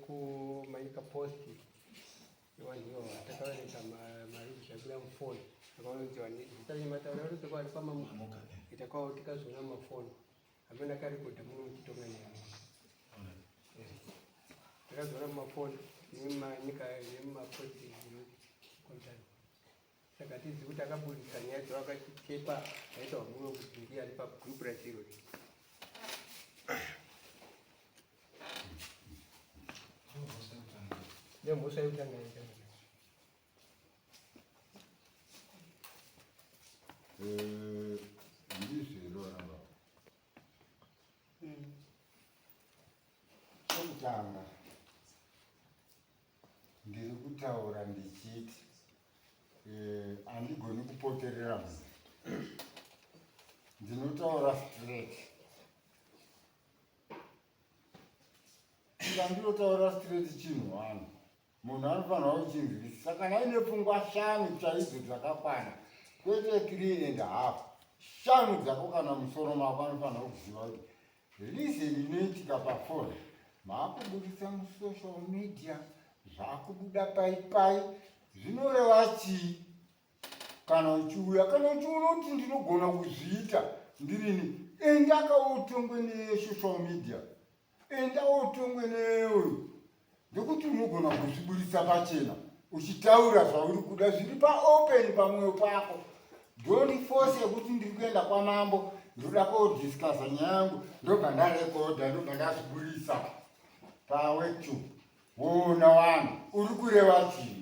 kuManyika Post vanhu ivavo takaverenga mari zvabuda mufoni akaunziwa zita remataura rinotokuva ari kwamamuka itakawo tikazoona mumafoni amene akarekodha muno muchitonga nyaya takazoona mumafoni nemanyika nemaposti kontani saka tizivi kuti akaburitsa nyaya dzawo akachitepa aita wamuno kuti ndiye ari pagroup rachiro Nemhosva yekutanga yaita. Eh, ndizvo here vana baba? Chokutanga ndiri kutaura ndichiti eh, handigoni kupoterera munhu ndinotaura straight Inga ndinotaura straight chinhu one. Munhu anofanirwa kuchinzwisisa kana aine pfungwa shanu chaidzo dzakakwana kwete three and half shanu dzakakwana musoro mako anofanirwa kuziva kuti reason inoitika pafoni maakuburitsa musocial media zvakubuda pai pai zvinoreva chii kana uchiuya kana uchiona kuti ndinogona kuzviita ndirini enda kautongwe nesocial media enda utongwe neuyu ndekuti unogona kuzviburitsa pachena uchitaura zvauri kuda zviri paopen pamwoyo pako don't force yekuti ndiri kuenda kwamambo ndoda kodiscussa nyaya yangu ndobva ndarekodha ndobva ndazviburitsa pawetube woona wanhu uri kureva chii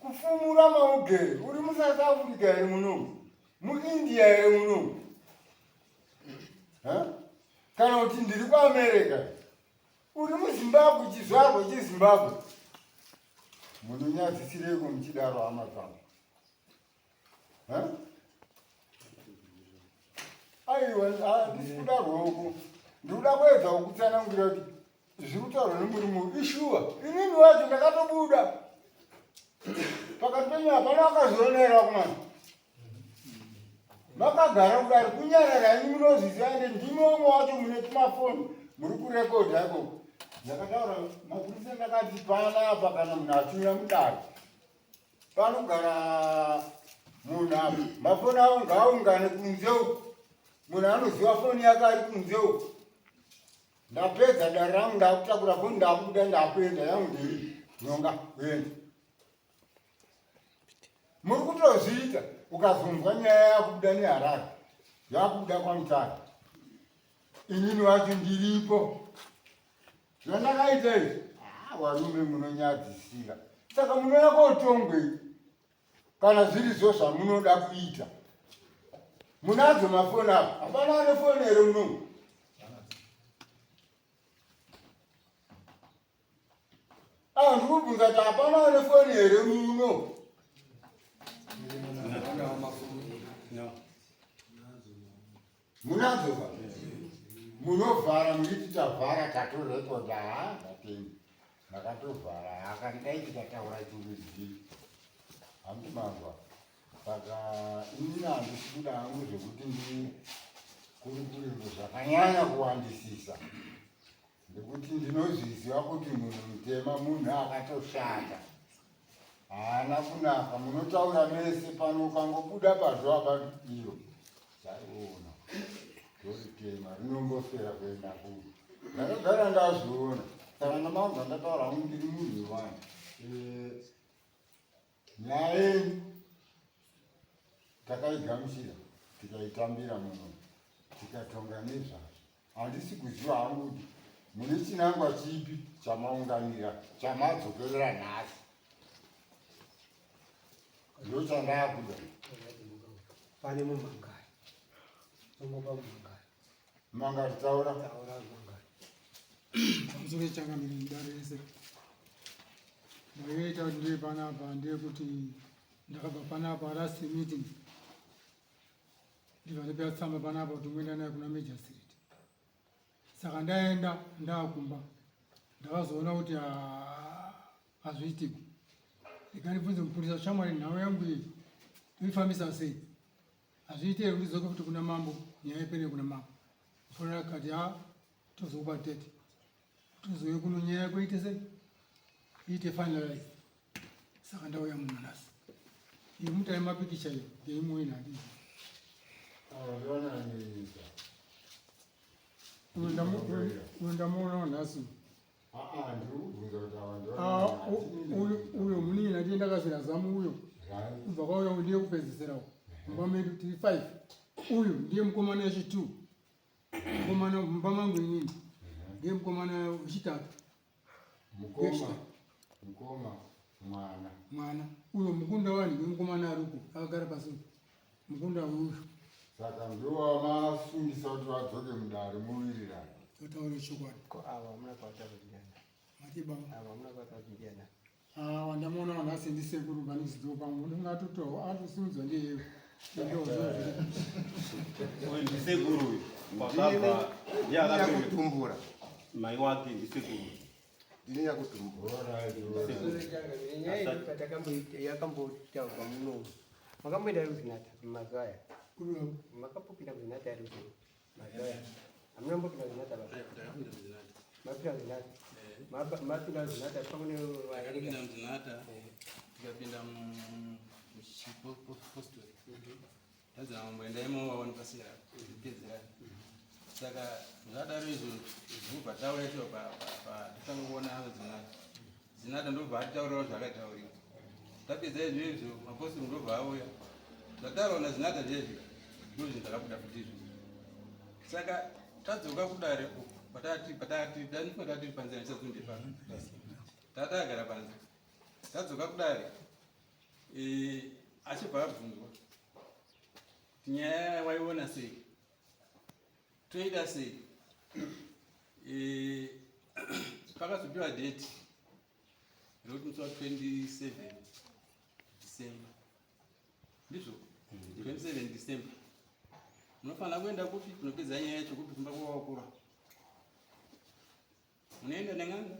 Kufumura maugere uri muSouth Africa here munomu? MuIndia here munomu? Kana kuti ndiri kuAmerica? Uri muZimbabwe chizvarwa cheZimbabwe. Munonyadzisireiko muchidaro hama dzangu? Aiwa, handisi kuda rwoko. Ndikuda kuedza kukutsananguira kuti zviri kutaurwa nemurume uyu ishuwa. Inini wacho ndakatobuda pakati penyu hapana akazvionera kumana. Makagara kudari kunyarara henyu munozviziva ende ndimi umwe wacho mune tumafoni muri kurekodha ikoko. Ndakataura mapurisa ndakati panapa kana munhu achiuya mudare Panogara munhu apa mafoni avo ngaaungane kunze uku munhu anoziva foni yake ari kunze uku ndapedza dare rangu ndakutakura foni ndakubuda ndakuenda yangu ndei nhonga kuenda muri kutozviita ukazonzwa nyaya yakubuda neharare yakubuda kwamutare inini wacho ndiripo Zvandakaita izvi, ah, varume munonyadzisira. Saka munouya kotongwei kana zviri zvo zvamunoda kuita? Munadzo mafoni apo, hapana ane foni here munomu? Ah, ndikubvunza kuti hapana ane foni here muno? Munadzo ba? Munovhara muchiti tavhara tatorekodha haa ndatenda. Ndakatovhara haka ndai tikataura chiruzii. Hamuti manzwa. Saka inini handisi kuda hangu zvekuti ndikurukurirwe zvakanyanya kuwandisisa. Nekuti ndinozviziva kuti munhu mutema munhu akatoshata. Haana kunaka munotaura mese pano ukangobuda pazvo apa iro chaiona ndoritema rinomboswera kuenda ku ndakagara ndazviona saka ndamanzwa ndataura hangu ndiri munhu wevanhu eh, nyaya yenyu takaigamuchira tikaitambira muno tikatonga nezvazvo Handisi kuziva hangu kuti mune chinangwa chipi chamaunganira chamadzokerera nhasi. Ndochandakuda. Pane mumangari. Ungopa mumangari. Mangari taura. Taura mangari. Pamusoro changamire mudare rese. Ndakaita kuti ndive panapa ndeyekuti ndakabva panapa last meeting ndibva ndapiwa tsamba panapa kuti ungoenda naye kuna major street saka ndaenda ndaakumba ndakazoona kuti hazviitiko rega ndibvunze mupurisa shamwari nhau yangu iyi toifambisa sei hazviite here kuti dzoke futi kuna mambo nyaya ipere kuna mambo mfonera akati ha tozokupa date. Tozouya kuno nyaya yako iite sei? Iite finalize. Saka ndauya muno nhasi. Iyo mutai mapikicha iyo ndeimwe nhandi. Uyo ndamuonawo nhasi. Ah, uyo munin'ina ndiye ndakazvira zamu uyo kubva kwauya ndiye kupedzisira mumba medu tiri five uyu ndiye mukomana wechi two mukomana mumba mangu inini ndiye mukomana wechitatu. Mukoma, mukoma, mwana. Mwana uyo mukunda wani ndiye mukomana ari uko akagara pasi mukunda uyu. Saka ndiwo wamasungisa kuti vadzoke mudare muwirirane. Totaure chokwadi. Ko ava hamuna kuwataura ndiana? Mati baba? Ava hamuna kuwataura ndiana? Ah, wandamuona wanhasi ndisekuru panizidzo pamwe ndingatoto atosimudzwa ndiye. Uyu ndisekuru uyu kwakabva ndiye akabereka Nyakutumbura. Mai wake ndisekuru. Ndini nyakutumbura. Alright, alright. Nyaya iyi patakamboita yakambotaurwa muno, makamboenda kuZinatha mazuva aya? Makambopinda kuZinatha here mazuva aya? Hamuna mbopinda kuZinatha baba? Takapinda muZinatha. Mapinda kuZinatha? Mapinda kuZinatha pakune Takapinda muZinatha, tikapinda muchipostori, tanzi namambo endaimo waone pasira pedzerani. Saka zvadaro izvo zvinobva tauya shuwa patanga kuona Zinatha. Zinatha ndobva atitaurirawo zvakatauriwa. Tapedza izvo izvo, mapostori ndobva auya. Zvataurwa naZinatha zvezvi ndo zvinhu zvakabuda futi izvo. Saka tadzoka kudare uku, patati patati danifunga tatiri panze, ndichazonde pano tatagara panze. Tadzoka kudare, achibva abvunzwa kuti nyaya waiona sei, toida sei. Pakazopiwa date rekuti musi wa27 December, ndizvo, 27 December munofanira kuenda kupi kunopedza nyaya yacho, kupi? Kumba kwawakura. Munoenda nen'anga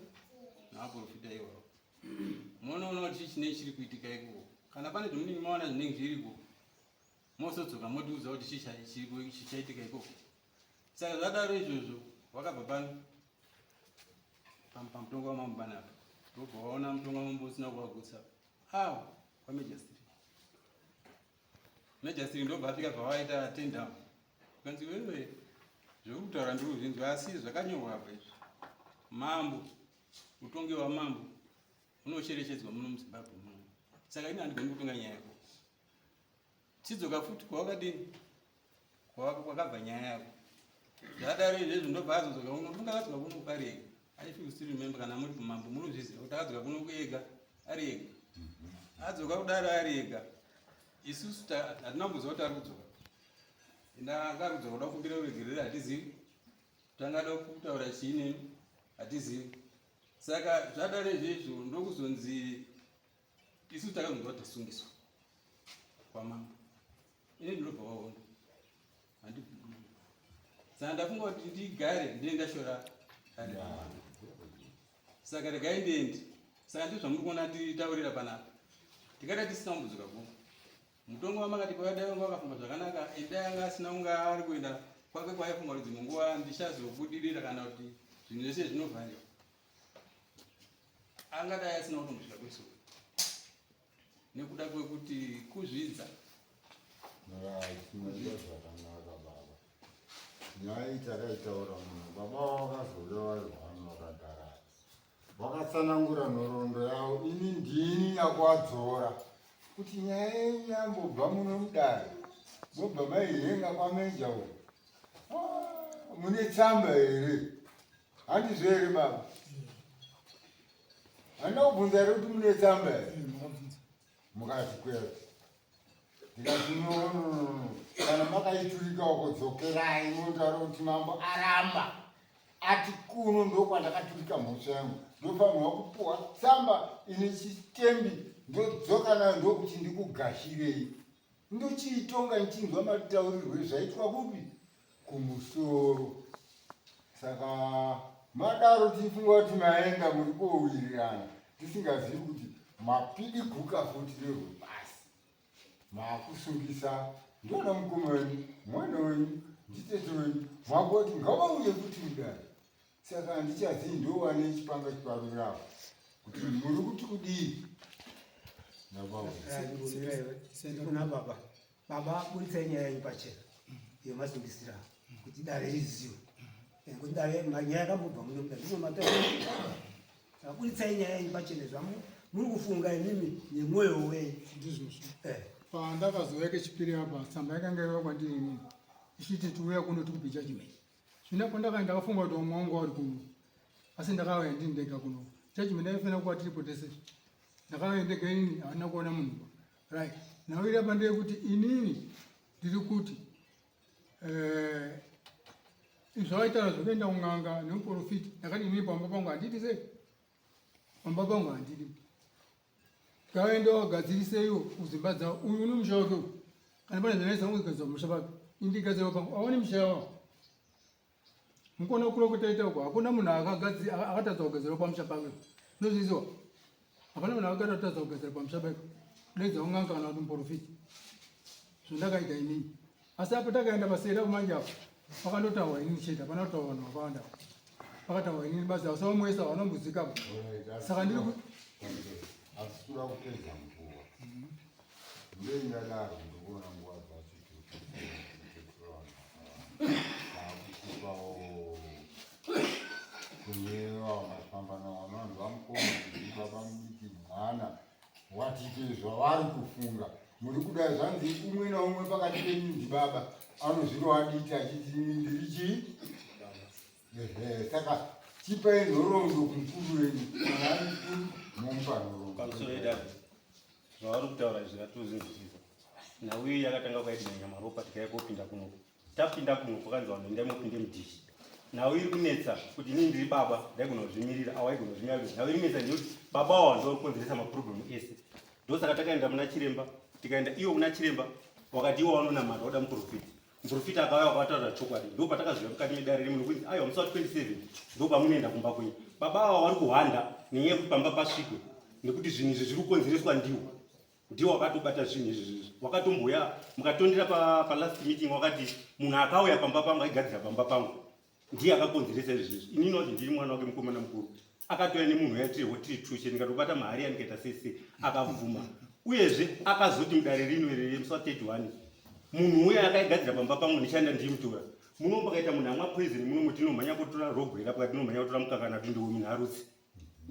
navaprofita iwavo, munoona kuti chii chinenge chiri kuitika ikoko. Kana pane zvamunenge maona zvinenge zviriko, mozodzoka motiudza kuti chii chichaitika ikoko. Saka zvadaro izvozvo, wakabva pano pamutongo wamambo panapa, ndobva waona mutongo wamambo usina kuvagutsa awo kwamagistrate. Magistrate ndobva afika bva waita down, ukanzi, "Wewe, zviri kutaura ndiri kuzvinzwa, asi zvakanyorwa apa izvi, mambo, utongi hwamambo hunocherechedzwa muno muZimbabwe muno, saka ini handigoni kutonga nyaya yako. Chidzoka futi kwawakadini, kwakabva nyaya yako." Zvadaro izvezvo ndobva azodzoka kuno. Funga akadzoka kuno ari ega. I feel still remember, kana muri kumambo munozviziva kuti akadzoka kuno ega, ari ega. Adzoka kudaro ari ega, isusu hatina kumboziva kuti ari kudzoka. Enda ari kudzoka kuda kukumbira ruregerero, hatizivi. Tangada kutaura chii nemi, hatizivi. Saka zvadaro izvezvo ndokuzonzi isusu takazonzwa kuti tasungiswa kwamambo. Ini ndinobva kwaHondo, handibvi. Saka ndafunga kuti ndigare ndine ndashora dare. Saka regai ndiende. Saka ndizvo zvamuri kuona titaurira panapa. Tikada tisina kumbodzoka kuno, mutongo wamakati pavadai vanga wakafamba zvakanaka. Endai anga asina kunge ari kuenda kwake kwaifunga kuti dzimwe nguva ndichazobudirira kana kuti zvinhu zvese zvinovhariwa, angadai asina kutombosvika kwesuku nekuda kwekuti kuzvidza. Right, maita zvakanaka baba. Nyaya iyi takaitaura muno, baba vakazouya vari hwani vakagara, vakatsanangura nhoroondo yavo. Ini ndini nyakuadzora kuti nyaya yenyu yambobva muno mudare, mobva maihenga kwamenja uku. Ah, mune tsamba here? Handizvo here baba? Handina kubvunza here kuti mune tsamba here? Makabvunza. Mukati kwete. Ndikati, "No, no, no, no. Kana makaiturika uko, dzokerai munotaura kuti mambo aramba, ati kuno ndokwandakaturika mhosva yangu, ndofanirwa kupuwa tsamba ine chitembi, ndodzoka nayo, ndokuti ndikugashirei, ndochiitonga nchinzwa mataurirwe zvaitwa kupi kumusoro." Saka madaro tichifunga kuti maenda muri kowirirana, tisingazivi kuti mapidiguka futi nerwepasi, maakusungisa ndiona mukoma wenyu, mwana wenyu, nditete wenyu, makoti ngavauye futi mudare. Saka handichazii ndowane chipanga chiparuravo kuti muri kuti kudii nababa. Kuna baba, baba buritsai nyaya yenyu pachena yemasungisira kuti dare rizive, kuti dare nyaya yakambobva muno mudare ndizvo mataura. Saka buritsai nyaya yenyu pachena zvamu muri kufunga imimi nemwoyo wenyu. Ndizvozvo. Pandakazouya kechipiri apa, tsamba yakanga yauya kwandiri inini ichiti tiuya kuno tikupe judgment. Zvino pandakaenda ndakafunga kuti vamwe vangu vari kuno, asi ndakauya ndini ndega kuno. Judgment yaifanira kuva tiripo tese. Ndakauya ndega inini, handina kuona munhu. Right, nhau iri apa ndeyekuti inini ndiri kuti zvavaitaura zvekuenda kun'anga nemuprofiti, ndakati inini pamba pangu handidi. Sei pamba pangu handidi? Ngaende wagadziriseiwo kudzimba dzavo. Uyu une musha wake uyu, kana pane zvanetsa ungagadzira pamusha pake, indigadzira pangu. Aone musha wavo. Mukuona kukura kwetaita uko, hakuna munhu akatadza kugadzira pamusha pake. Unozviziva, hapana munhu akatadza kugadzira pamusha pake daidza un'anga kana kuti muprofiti, zvandakaita inini. Asi apo takaenda pasera kumanje apo pakandotaurwa inini chete, hapana kutaurwa vanhu vakawanda. Pakataurwa inini basi, hausavamwesa vanombudzikapo. Saka ndiri Asi toda kupedza nguva. Ndei ndadaro, ndikuona nguva dzacho taakukupawo kune vamafamba navo vanhu vamukoma, baba mudiki, mwana watite zvavari kufunga. Muri kudai zvanzi umwe naumwe pakati penyu ndibaba, anozvirovaditi achiti ini ndiri chii. Ehe, saka chipai nhoroondo kumukuru wenyu. Kana ari mukuru, momupa nhoroondo. Pamusoro yedare, zvavari kutaura izvi ngatozvinzwisisa. Nhau iyi yakatanga kwaidina Nyamaropa, tikauya kopinda kunoku. Tapinda kuno kwakanzi vanhu endai mupinde mudhishi. Nhau iri kunetsa kuti inini ndiri baba, ndaigona kuzvimirira, awaigona kuzvimirira. Nhau iri kunetsa ndeyekuti baba ava ndo kukonzeresa maproblem ese. Ndosaka takaenda muna chiremba, tikaenda iwo kuna chiremba wakati iwo vanonamata wada muprofiti. Muprofiti akauya wakataura chokwadi. Ndo patakazouya mukati medare rimwe nokunzi aiwa, musi wa 27 ndo pamunoenda kumba kwenyu. Baba ava vari kuhwanda nenyaya yekuti pamba pasvikwe, nekuti zvinhu izvi zviri kukonzereswa ndiwo. Ndiwo wakatobata zvinhu izvi izvi. Wakatomboya mukatondera palast meeting, wakati munhu akauya pamba pangu aigadzira pamba pangu ndiye akakonzeresa izvi izvi. Inini wacho ndiri mwana wake mukomana mukuru, akatouya nemunhu yatiriwo tiri tushe, ndikatobata mahari andikaita sese, akabvuma. Uyezve akazoti mudare rino iri musi wa 31 munhu uya akaigadzira pamba pangu ndichaenda ndichimutora. Muno pakaita munhu amwa poison muno tinomhanya kutora rogwera, pakati tinomhanya kutora mukaka kana kuti ndiwe munhu arutsi.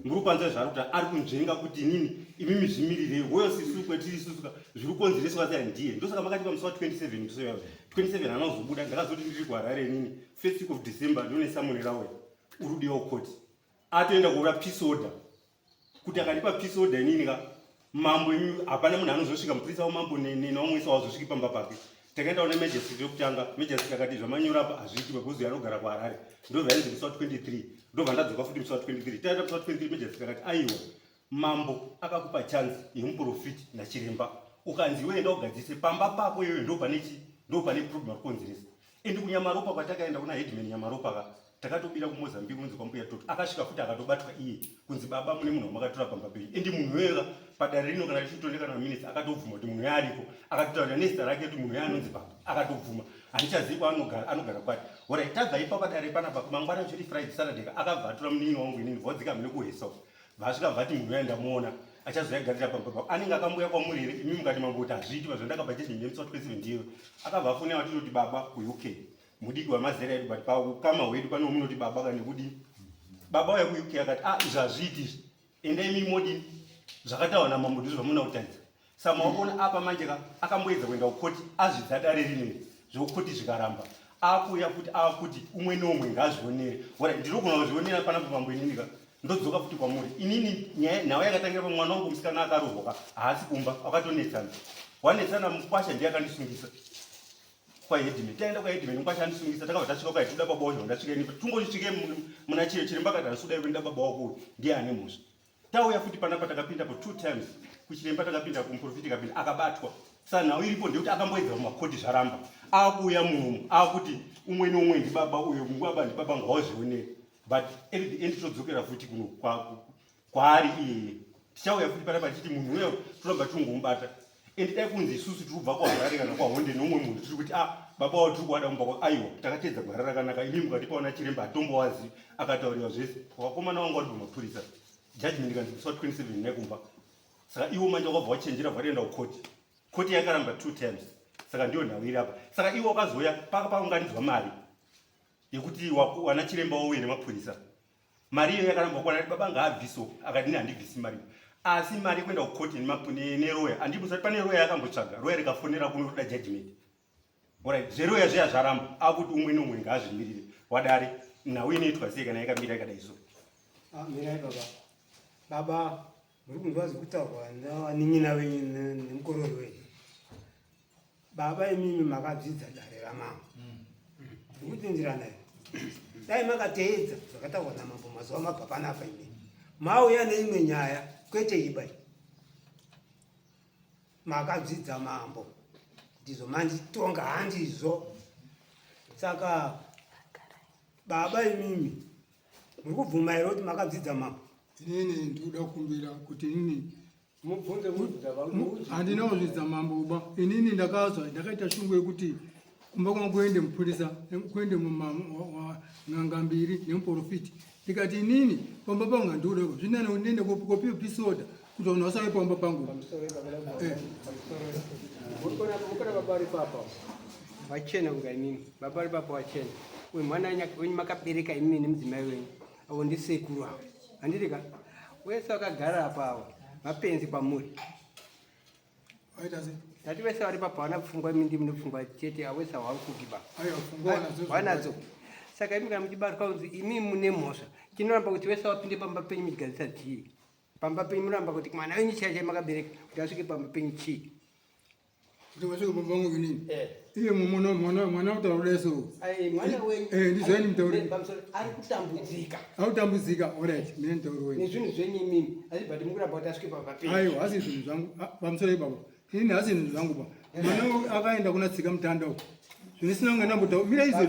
Muri kwanza zvaari kuti ari kunzvenga kuti inini imimi zvimirirei hoyo sisu kwetiri isusu zviri kukonzereswa sei ndiye. Ndosaka makati pamusi wa 27, musi wa 27 haana kuzobuda. Ndakazoti ndiri kuHarare inini first week of December, ndone summon rauya, uri kudiwa kukoti. Atoenda kuura peace order, kuti akandipa peace order inini ka mambo imi hapana munhu anozosvika, mupurisa wamambo nevamwe wazosviki pamba pake. Takaenda kuna magistrate yekutanga. Magistrate akati zvamanyora apa hazviiti because anogara kuHarare. Ndobva yainzi musi wa 23, ndobva ndadzoka futi musi wa 23. Taenda musi wa 23, magistrate akati aiwa, mambo akakupa chance yemuprofiti nachiremba, ukanzi iwe enda ugadzise pamba pako iyoyo, ndo pane chi ndo pane problem akukonzeresa. Endi kuNyamaropa kwatakaenda kuna headman Nyamaropa ka, takatobira kuMozambique kunzi kwambuya Toto. Akasvika futi akatobatwa iye kunzi baba mune munhu wamakatora pamba penyu. Endi munhu wega padare rino kana tichitondeka na minutes akatobvuma kuti munhu yaariko, akatotaura nezita rake kuti munhu yaanonzi baba, akatobvuma. Handichazivi kwaanogara, anogara kwati. Alright, tabva ipa padare panapa mangwana chiri Friday, Saturday akabva atora munin'ina wangu inini, vodzika mune kuhesa uko. Vasvika vati munhu uya ndamuona achazoyagadzira pamba pako, anenge akambuya kwamuri here imi mukati mambo kuti hazviiti pazvandakabva judgment yemusi wa 27 ndiyo. Akabva afonera vatoti baba kuUK, mudiki wamazera edu, but paukama hwedu pane munoti baba kana nekudini. Baba uya kuUK akati ah, izvi hazviiti izvi, endai imi modini, zvakataurwa namambo ndizvo zvamuna kutaridza. Saka makuona apa manje ka akamboedza kuenda kukoti, azvidza dare rino iri, zvekukoti zvikaramba. Akuuya futi akuti umwe neumwe ngaazvionere. Ora ndinogona kuzvionera panapa mambo inini ka ndodzoka futi kwamuri inini. Nyaya nhau yakatangira pamwana wangu musikana akarohwa ka, haasi kumba, akatonetsana, wanetsana mukwasha ndiye akandisungisa kwaheadman. Taenda kwaheadman, mukwasha andisungisa. Takabva tasvika kwaitoda baba wacho, ndasvika ini tungosvike muna chiro chiremba akati handisi kudai kuenda, baba wako uyu ndiye ane mhosva. Tauya futi panapa, takapinda po two times kuchiremba, takapinda kumuprofiti, kapinda akabatwa. Saka nhau iripo ndekuti akamboedza mumakoti zvaramba, akuuya munomu akuti umwe neumwe ndibaba, uyo baba ndibaba, ngawazvionere. But at the end todzokera futi kuno kwaari iyeye. Tichauya futi panapa tichiti munhu uyo toramba tirongomubata. And dai kunzi isusu tiri kubva kuHarare kana kwaHonde neumwe munhu, tiri kuti ah, Baba wavo tiri kuwada kumba kwako. Aiwa, takateedza gwara rakanaka. Imi mukatipa wana chiremba hatombowazivi. Akatauriwa zvese. Vakomana vangu vari pamapurisa. Judgment ikanzi musi wa 27 nekumba. Saka iwo manje wakabva wachenjera vatoenda kukoti. Koti yakaramba 2 times. Saka ndiyo nhau iri apa. Saka iwo wakazouya paka paunganidzwa mari yekuti wana chiremba wauye nemapurisa. Mari iyo yakaramba kwana baba ngaabviso akati ini handibvisi mari. Asi mari yekuenda kukoti neroya handibvisa pane roya yakambotsvaga roya rikafonera kuno kuda judgment. Alright, zveroya zviya zvaramba akuti umwe neumwe ngaazvimirire wadare nhau inoitwa sei kana yakamira yakadai so. Ah, mirai baba. Baba, muri kunzwa zvekutaurwa navanin'ina venyu nemukororo wenyu. Baba imimi makadzidza dare ramambo. Ndikutenderana here? Dai makateedza zvakataurwa namambo mazuva mabva panapa imimi. Mauya neimwe nyaya kwete iba. Makadzidza mambo. Ndizvo manditonga handizvo. Saka baba imimi muri kubvuma here kuti makadzidza mambo? Inini ndikuda kukumbira kuti inini Mubvunze mubvunza vangu. Handina kuzvidza mambo uba. Inini ndakazwa ndakaita shungu yekuti kumba kwangu kuende mupurisa kuende n'anga mbiri nemuporofiti. Ndikati inini pamba pangu handiude zvinani ndiende kopiwa peace order kuti vanhu vasave pamba pangu. Eh. Mukona baba vari papa vachena kunga imimi baba vari papa vachena uyu mwana wenyu makabereka imimi nemudzimai wenyu avo ndisekuru avo handiti ka wese wakagara apa avo mapenzi kwamuri ndati vese vari papa vana pfungwa imi ndimi nepfungwa chete avo wese hawafugi ba vanadzo saka imi kana muchibatwa kunzi imi mune mhosva chinoramba kuti vese vapinde pamba penyu muchigadzisa chii pamba penyu munoramba kuti mwana wenyu chai chai makabereka kuti asvike pamba penyu chii kuti vasvike pamba pangu inini eh. iye mwana mwana mwana kutaura kudai so mwana wenyu eh ndizvo mutauri ari kutambudzika ari kutambudzika alright mine mutauri wenyu nezvinhu zvenyu imimi asi but mukuramba kuti asvike pamba penyu aiwa asi zvinhu zvangu ah, pamusoro ipapa inini hasi zvinhu zvangu pa mwana akaenda kuna tsika mutanda uko zvinisina kunge ndambotaura mira izvo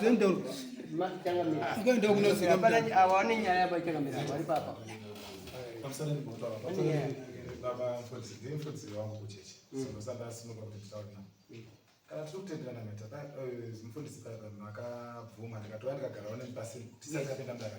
zvemutauro akaenda kuna tsika mutanda ava vane nyaya pachangamira vari papa pamusoro ndimbotaura pamusoro baba mfundisi ndini mfundisi wangu kuchechi sindosandasimuka kuti nditaure navo kana tiri kutenderana meta eh, mufundisi makabvuma ndikatouya ndikagarawo nemi pasi tisati tapinda mudaka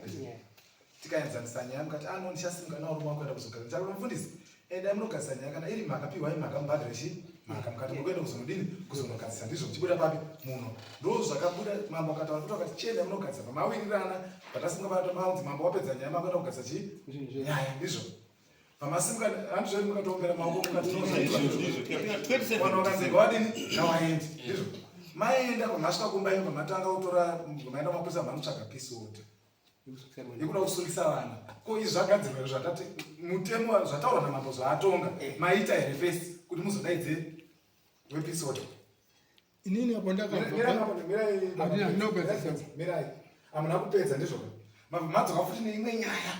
tikaenzanisa nyaya mukati ano ah, ndichasimuka nauri wangu kuenda kuzogara ndichakura mufundisi endai munogadzisa nyaya kana iri mhaka piwai mhaka mubhadhare chii mhaka mukati muri kuenda kuzonodini kuzonogadzisa ndizvo muchibuda papi muno ndo zvakabuda mambo akataura futi akati chiendai munogadzisa pamawirirana patasimuka pamaunzi mambo wapedza nyaya makuenda kugadzisa chii nyaya ndizvo pamasimuka handizvo mukatombera maoko mukativanhu vakanzega wadini ngawaendi ndizvo maenda pamasvika kumba ino pamatanga kutora maenda mapurisa manotsvaga peace order yekuda kusungisa vana ko izvi zvagadzirwa here zvatati mutemo zvataurwa namambo zvaatonga eh. maita here first kuti muzodaidze wepeace order inini apo ndakabvamirai hamuna kupedza ndizvo mabva madzoka futi neimwe nyaya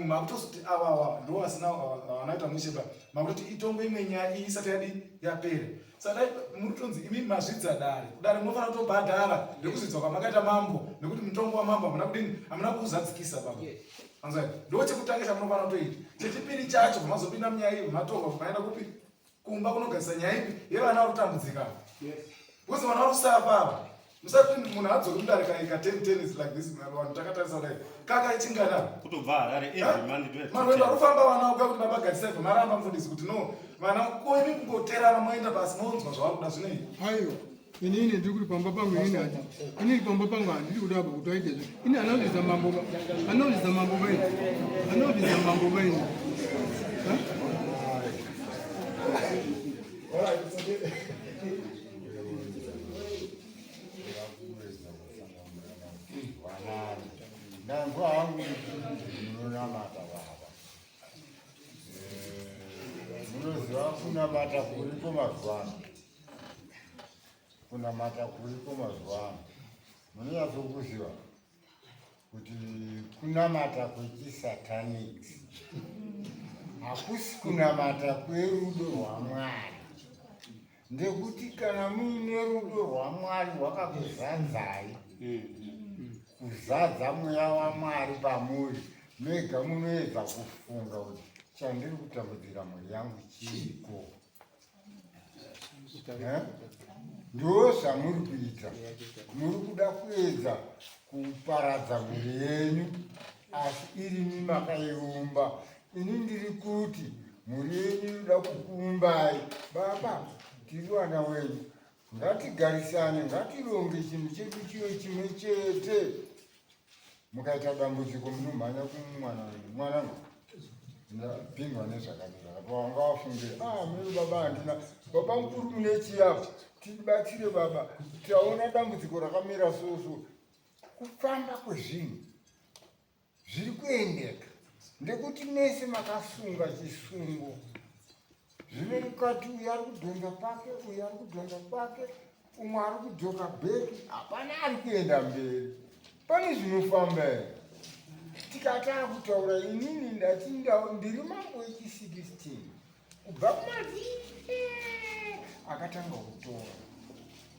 makutozoti awawa ndo vasina vanaita mushe ba makutoti itongwe imwe nyaya iyi isati yadi yapera saka muri kutonzi imi mazvidza dare dare munofanira kutobhadhara nekuzvidzwa kwamakaita mambo nekuti mutongo wamambo hamuna kudini hamuna kuuzadzikisa baba anzai ndo chekutanga chamunofanira kutoita chechipiri chacho pamazopinda munyaya iyi matorwa maenda kupi kumba kunogadzisa nyaya ipi yevana vari kutambudzika because vana vari kusafa ava musati munhu adzoke mudare kaika ten ten is like this vanhu takatarisa kudai kaka ichingana kutobva harare every month marwendo arikufamba vana uka kuti baba gadzisai maramba mufundisi kuti no vana koimi kungoterana moenda basi monzwa zvavari kuda zvinei aiwa inini ndiri kuti pamba pangu inini hati inini pamba pangu handiri kuda apa kuti aite zve ini anobvisa mambo ba anobvisa mambo ba ini anobvisa mambo ba ini Ndanzwa hangu munonamata baba. Eh, munoziva kunamata kuriko mazuva ano. Kunamata kuriko mazuva ano. Munonyatsokuziva kuti kunamata kwechisatanic hakusi kunamata kwerudo rwamwari ndekuti kana muine rudo rwamwari rwakakuzadzai kuzadza mweya wamwari pamuri mega munoedza kufunga kuti chandiri kutambudzira mhuri yangu chiiko eh? Ndozvamuri kuita, muri kuda kuedza kuparadza mhuri yenyu, asi irimi makaiumba. Ini ndiri kuti mhuri yenyu inoda kukuumbai. Baba, tiri vana wenyu, ngatigarisane, ngatironge chinhu chedu chive chimwe chete. Mukaita dambudziko munomhanya kumwana wenyu, mwanangu ndapindwa nezvakati zvakati, wanga wafungira ah, mune baba handina baba mukuru mune chiyapo, tibatsire baba, taona dambudziko rakamira so so. Kufamba kwezvinhu zviri kuendeka ndekuti mese makasunga chisungo zvino mukati, uyu ari kudhonza pake, uyu ari kudhonza pake, umwe ari kudzoka bheki, hapana ari kuenda mberi. Pane zvinofamba here? Tikataa kutaura, inini ndati ndiri mambo wechi16 kubva kumadzishe akatanga kutora,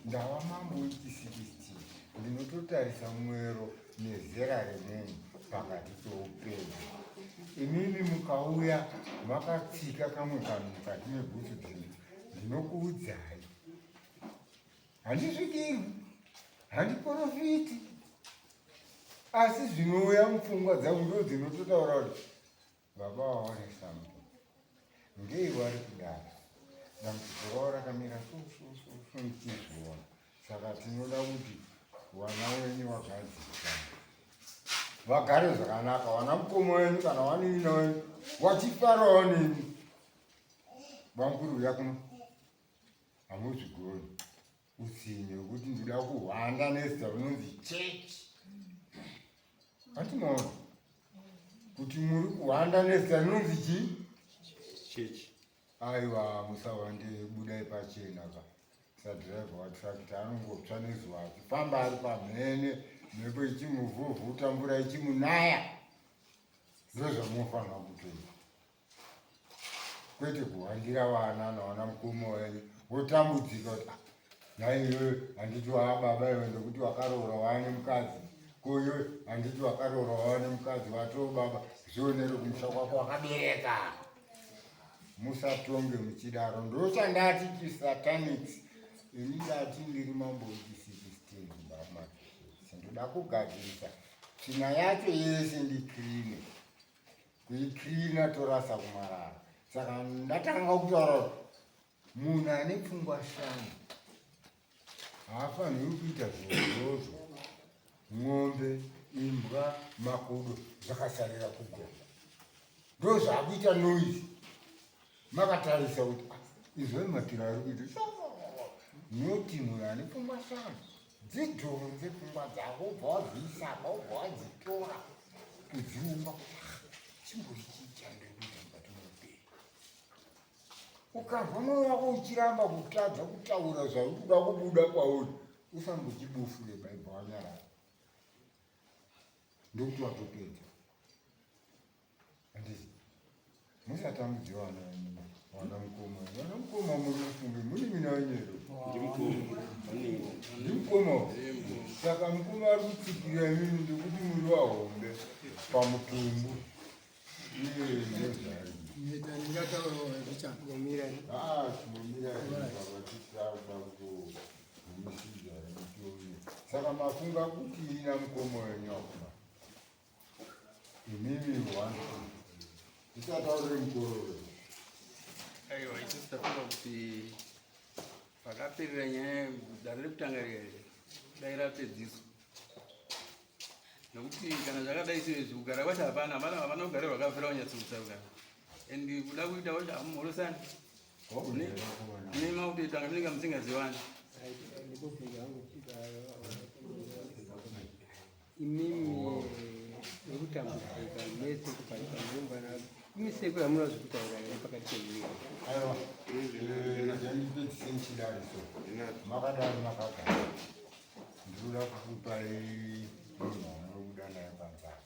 ndava mambo wechi16. Ndinototarisa mwero nezera remunhu pakati peupenyu. Imimi mukauya makatsika kamwe kanhu mukati mebhutsu dzenyu, ndinokuudzai, handisvikirwi, handiprofiti, asi zvinouya mupfungwa dzangu ndo dzinototaura kuti baba vawane something, ngei vari kudaro, dambudziko ravo rakamira so so so so, ndichizviona. Saka tinoda kuti vana wenyu vagadzikana, vagare zvakanaka, vana mukoma wenyu kana vanin'ina wenyu vachifarawo nemi. Bamukuru, uya kuno, hamuzvigoni utsinye wekuti ndinoda kuhwanda nezita rinonzi chechi. Hatinoona kuti muri kuhwanda nezita rinonzi chii? Chechi. Aiwa, musawande, budai pachena ka. Sadhiraivha watrakita anongotsva nezuva achifamba ari pamhene, mhepo ichimuvhuvhuta, mvura ichimunaya, ndozvamunofanira kutoita, kwete kuhwandira vana navana mukoma wenyu wotambudzika kuti ah, nhai iwewe handiti waababa iwe ndokuti wakaroora waane mukadzi, ko iwe handiti wakaroora waane mukadzi, watoo baba, zvionere kumusha kwako wakabereka. Musatonge muchidaro, ndochandati chisatanics. Ini ndati ndiri mambo wechi16, baba, ndoda kugadzirisa tsvina yacho yese, ndikrine kuikrina, torasa kumarara. Saka ndatanga kutaura kuti munhu ane pfungwa shanu haafaniri kuita zvorozvo. Ng'ombe, imbwa, makudo zvakasarira kugomba, ndo zvaakuita noise. Makatarisa kuti ah, izvoi matiro ari kuita noti munhu ane pfungwa shanu dzidhonze pfungwa dzako, ubva wadziisa apa, ubva wadzitora kudziumba kuti ah, chimbori chii chandiri kuita mukati meupenyu. Ukanzwa mwoyo wako uchiramba kutadza kutaura zvauri kuda kubuda kwauri, usambochibufure, baibva wanyarara, ndokuti watopedza. Handiti musatambudze vana vana mukoma, vana mukoma muri mufunge muri mina wenyero. Ndimukoma, saka mukoma ari kutsikira imini ndekuti muri vahombe pamutumbu. Iye ndezvai. Nyika ndingataurawo zvichana. Ngomira. Ah, chimbomira baba, tisada kugumisidza mutongo. Saka mafunga kuti ina mukoma wenyu akuma imimi one, tisataurire mukororo. Aiwa, isusu tafunga kuti pakaperera nyaya dare rekutanga riya dai rapedziswa, nokuti kana zvakadai seizvi kugara kwacho hapana, hapana, hapana kugara rwakafira kunyatsokutsarukana, and kuda kuita kwacho hamumhorosani nemakutoita nga munenge musingazivani. Ndikubvunza hangu, imimi nekutambudzika mese kubva murumbwana imi sekuru, hamuna zvekutaura here pakati pemuviri? Aiwa, ndipedzise nchidari so makadari makagara, ndinoda kukupai munhu wamunobuda naye panzara.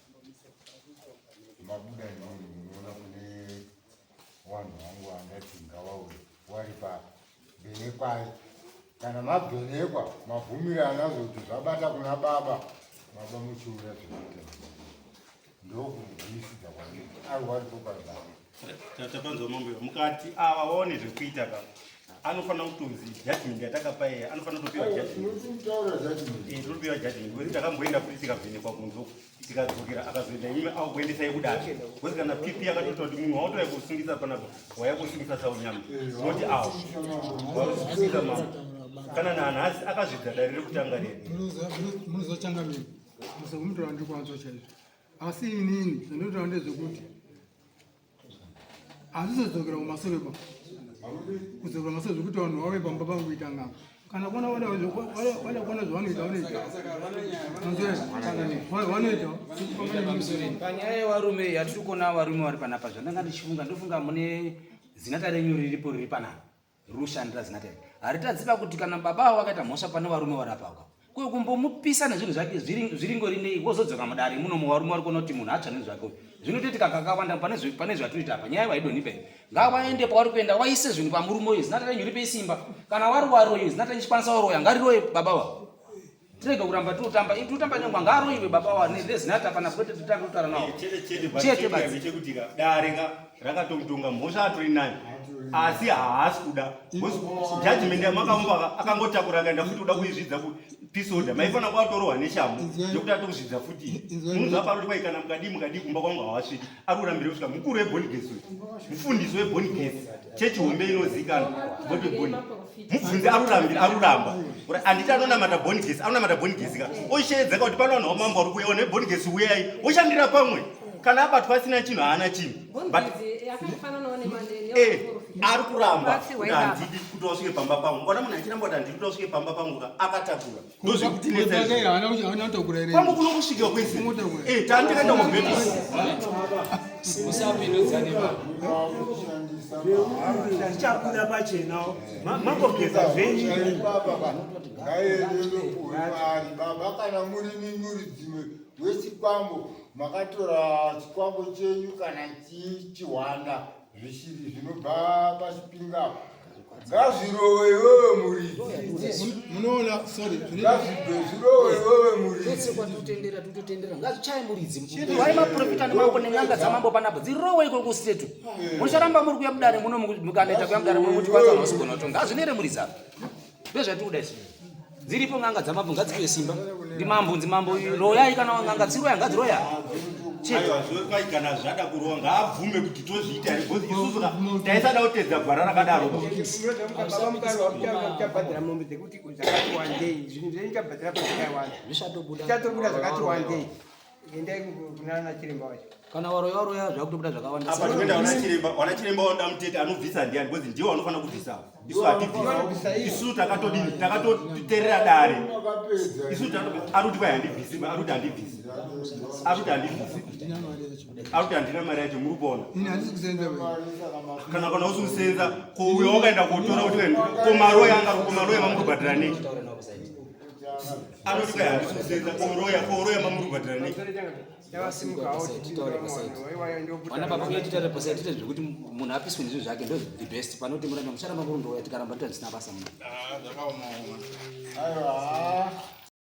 Mabuda nemunhu, munoona kune vanhu vangu vandati ngavauye wari pa bhenekwai. Kana mabhenekwa, mabvumirana zvokuti zvabata kuna baba, baba muchiuya zvekuita, ndokugumisidza kwandiri ari waripo panzara. Tapanzwa mambo, mukati ava vaone zvekuita ka. Anofanira kutonzi judgment yatakapa iye anofanira kutopiwa judgment. Eh, tinopiwa judgment because takamboenda futi tikavhenekwa kunze uku tikadzokera akazoenda imi akukuendesai kudare because kana pp akatoita kuti munhu wautouya kusungisa panapa waya kusungisa saunyama noti awo wakusungisa mambo kana nanhasi akazvidza dare rekutanga rere munozochangamira musakumutaura ndiri kwanzwa chaizvo asi inini zvandinotaura ndezvekuti hazvizodzokera kumasure ba kudzokera kumasure zvekuti vanhu vave pamba pangu kuita n'anga kana kuona wada kuona zvavanoita vanoita vanoita panyaya yevarume yatiri kuona varume vari panapa zvandanga ndichifunga ndofunga mune zinata renyu riripo riri panapa Rushandira zinata iri haritadzipa kuti kana baba avo vakaita mhosva pane varume vari apa uka kuyo kumbomupisa nezvinhu zvake zviringori nei wozodzoka mudare muno muvarume vari kuona kuti munhu atsva nezvinhu zvake uyu zvinotoitika kakawanda pane zvatinoita apa nyaya vaidonipa iyi ngavaende pavari kuenda waise zvinhu pamurume uyu zinata renyu ripe simba kana wari waroyi zinata richikwanisa waroya ngariroye baba vavo tirege kuramba totamba totamba nyangwa ngaaroyiwe baba wa nezinata pana kwete titange kutaura nawo chete chete chete basi chekuti dare ka rakatomutonga mhosva atori nayo asi haasi kuda judgment yamakamupa akangotakura akaenda futi kuda kuizvidza ku peace order maifana kuatorohwa neshamhu yekuti atokuzvidza futi munhu zvaparoti kwai kana mukadii mukadii kumba kwangu hawasviki ari kurambira kusvika mukuru webonigesi uyu mufundisi webonigesi chechi hombe inozikanwa boteboni mubvunzi arurambira aruramba anditi anonamata bonigesi anonamata bonigesi ka osheedzeka kuti pano vanhu vamambo vari kuuya vanhu vebonigesi uyai oshandira pamwe kana abatwa asina chinhu haana chinhu but eh, ari kuramba kuti handidi kuti wasvike pamba pangu ona munhu achiramba kuti handidi kuti wasvike pamba pangu ka akatakura ndozvekutinetsakwambo kuno kusvika kwese eh, tani takaenda kubhedha zvichabuda pachena mambogeza zvenyu baba kana muri muridzi wechikwambo makatora chikwambo chenyu kana chihwanda zvishiri zvinobva pachipinga apo ngazvirowe iwewe muridzi munoona sorry ngazvibve zvirowe iwewe muridzi kwatotendera tototendera ngazvichaye muridzi wai maprofita nemambo nen'anga dzamambo panapa dzirowe iko kustetu mucharamba muri kuya mudare muno mukaneta kuya mudare muno muti kwanza unosigona kutonga ngazvinere muridzi apa ndozvatikuda isu dziripo n'anga dzamambo ngadzipiwe simba ndimambo nzimambo royai kana n'anga dziroya ngadziroya aiwa zvokai kana zvada kurowa ngaabvume kuti tozviita here because isusu ka taisada kutedza gwara rakadaro uchabhadhara mombe dzekuti dzakati wandei zvinhu zvenyu chabhadhara pazvakawanda zvichatobuda zvakati wandei endai kunana chiremba wacho kana waroya waroya zvakutobuda zvakawanda apa tinoenda wana chiremba wana chiremba wanoda mutete anobvisa ndiani because ndiwo vanofanira kubvisa isu hatibvisi isu takatodini takatoterera dare isu ari kuti kwai handibvisi ari kuti handibvisi ari kuti handibvisi ari kuti handina mari yacho muri kuona kana kana usi kusenza ko uyo wakaenda kotora kuti komaroya anga komaroya mamuri kubhadhara nei anoti kwai handisi kusenza koroya koroya mamuri kubhadhara nei vana baba uye titaure paside tiite zvekuti munhu apiswe nezvinhu zvake ndo the best pane kuti muramba mucharamba murundouya tikaramba toita zvisina basa muno ah, zvakaoma aiwa.